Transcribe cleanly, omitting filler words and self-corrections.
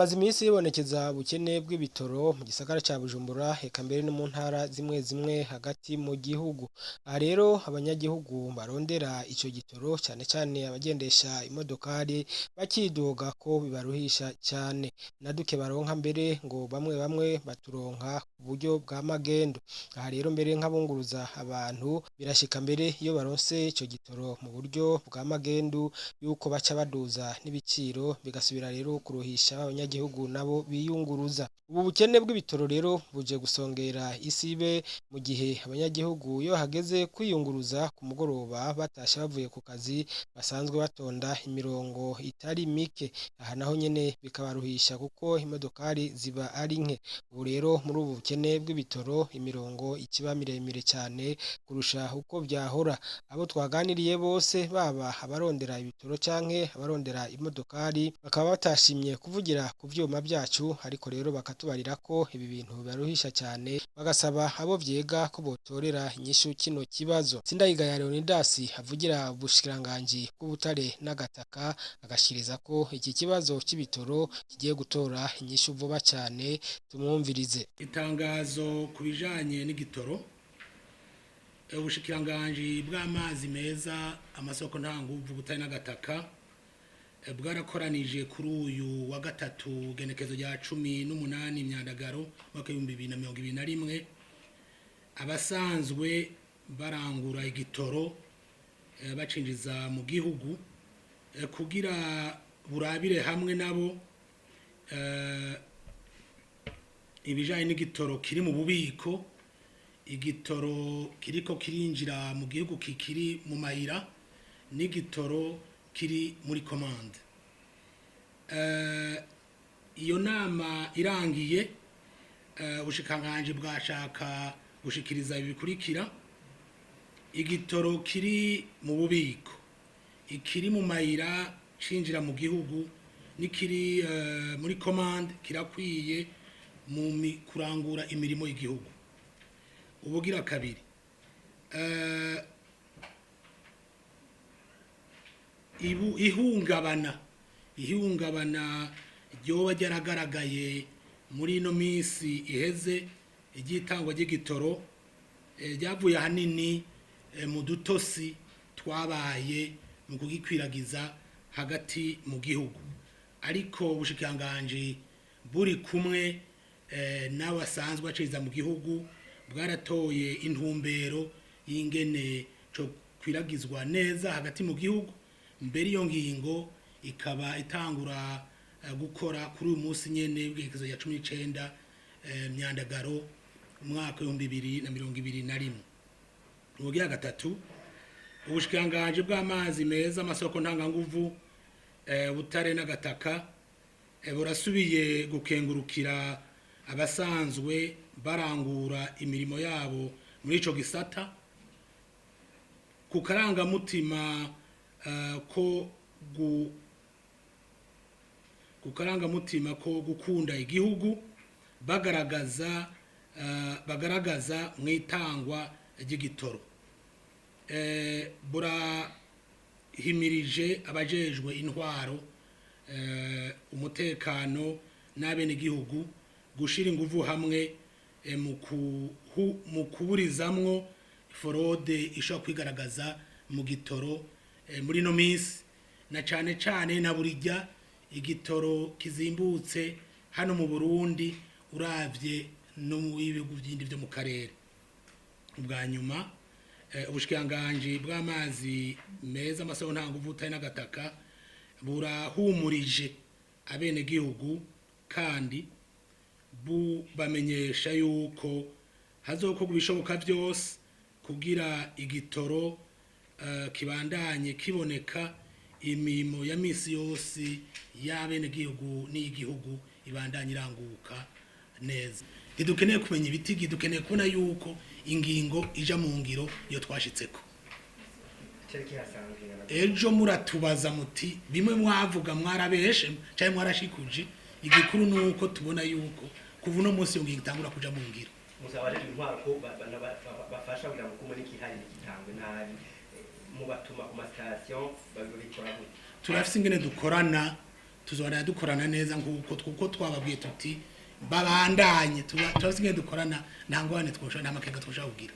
Hamaze iminsi hibonekeza ubukene bw'ibitoro mu gisagara ca Bujumbura, eka mbere no mu ntara zimwe zimwe hagati mu gihugu. Aha rero abanyagihugu barondera ico gitoro, cane cane abagendesha imodokari, bakidoga ko bibaruhisha cane. Na duke baronka mbere ngo bamwe bamwe baturonka ku buryo bwa magendo. Aha rero mbere nk'abunguruza abantu birashika mbere iyo baronse ico gitoro mu buryo bwa magendu yuko baca baduza n'ibiciro, bigasubira rero kuruhisha abanyagihugu nabo biyunguruza. Ubu bukene bw'ibitoro rero buje gusongera isibe mu gihe abanyagihugu iyo hageze kwiyunguruza ku mugoroba batashe bavuye ku kazi basanzwe batonda imirongo itari mike. Aha naho nyene bikabaruhisha kuko imodokari ziba ari nke. Ubu rero muri ubu bukene bw'ibitoro imirongo ikiba miremire cane kurusha uko vyahora. Abo twaganiriye bose, baba abarondera ibitoro canke abarondera imodokari, bakaba batashimye kuvugira ku vyuma vyacu, ariko rero bakatubarira ko ibi bintu bibaruhisha cane, bagasaba abo vyega ko botorera inyishu kino kibazo. Sindayigaya Leonidas avugira ubushikiranganji bw'ubutare n'agataka agashikiriza ko iki kibazo c'ibitoro kigiye gutora inyishu vuba cane. Tumwumvirize. Itangazo ku bijanye n'igitoro. Ubushikiranganji bw'amazi meza, amasoko ntanguvu, ubutare n'agataka bwarakoranije kuri uyu wa gatatu, genekezo rya 18 Myandagaro mwaka 2021, abasanzwe barangura igitoro bacinjiza mu gihugu kugira burabire hamwe nabo ibijanye n'igitoro kiri mu bubiko, igitoro kiriko kirinjira mu gihugu kikiri mu mayira n'igitoro kiri muri commande. Iyo nama irangiye, ubushikiranganji bwashaka gushikiriza ibi bikurikira: igitoro kiri mu bubiko, ikiri mu mayira cinjira mu gihugu n'ikiri muri commande kirakwiye mu kurangura imirimo y'igihugu. Ubugira kabiri, ihungabana ryoba ryaragaragaye muri ino minsi iheze iry'itangwa ry'igitoro ryavuye ahanini mu dutosi twabaye mu kugikwiragiza hagati mu gihugu, ariko ubushikiranganji buri kumwe n'abasanzwe baciriza mu gihugu bwaratoye intumbero y'ingene co kwiragizwa neza hagati mu gihugu. Mbere iyo ngingo ikaba itangura gukora kuri uyu munsi nyene w'igerekezo rya 19 Myandagaro umwaka 2021. Ubugira gatatu, ubushikiranganji bw'amazi meza, amasoko ntanganguvu, ubutare n'agataka burasubiye gukengurukira abasanzwe barangura imirimo yabo muri ico gisata ku karangamutima ko gukunda igihugu bagaragaza mu itangwa ry'igitoro. Burahimirije abajejwe intwaro, umutekano n'abenegihugu gushira inguvu hamwe mu kuburizamwo fraude ishobora kwigaragaza mu gitoro muri ino minsi, na cane cane na burijya igitoro kizimbutse hano mu Burundi uravye no mu bihugu byindi byo mu karere. Ubwa nyuma, ubushikiranganji bw'amazi meza, amasoko ntanguvu, ubutare n'agataka burahumurije abenegihugu kandi bubamenyesha yuko hazokorwa ibishoboka byose kugira igitoro kibandanye kiboneka, imirimo ya misi yose y'abenegihugu n'iy'igihugu ibandanye iranguka neza. Ntidukeneye kumenya ibitigi, dukeneye kubona yuko ingingo ija mu ngiro iyo twashitseko. Cyari kihasanzwe ingana? Ejo muratubaza muti bimwe mwavuga mwarabeshe cyangwa mwarashikuje. Igikuru ni uko tubona yuko kuva uno munsi iyo ngingo itangura kuja mu ngiro. Musaba abajejwe intwaro ko bafasha kugira ngo kumwe n'ikihari ntigitangwe nabi. Mubatuma ku masitasiyo, babikora gute? Turafise ingene dukorana. Tuzobandanya dukorana neza nk'uko kuko twababwiye tuti babandanye, tuba turafise ingene dukorana, nta ngorane twoshobora, nta makenga twoshobora kugira.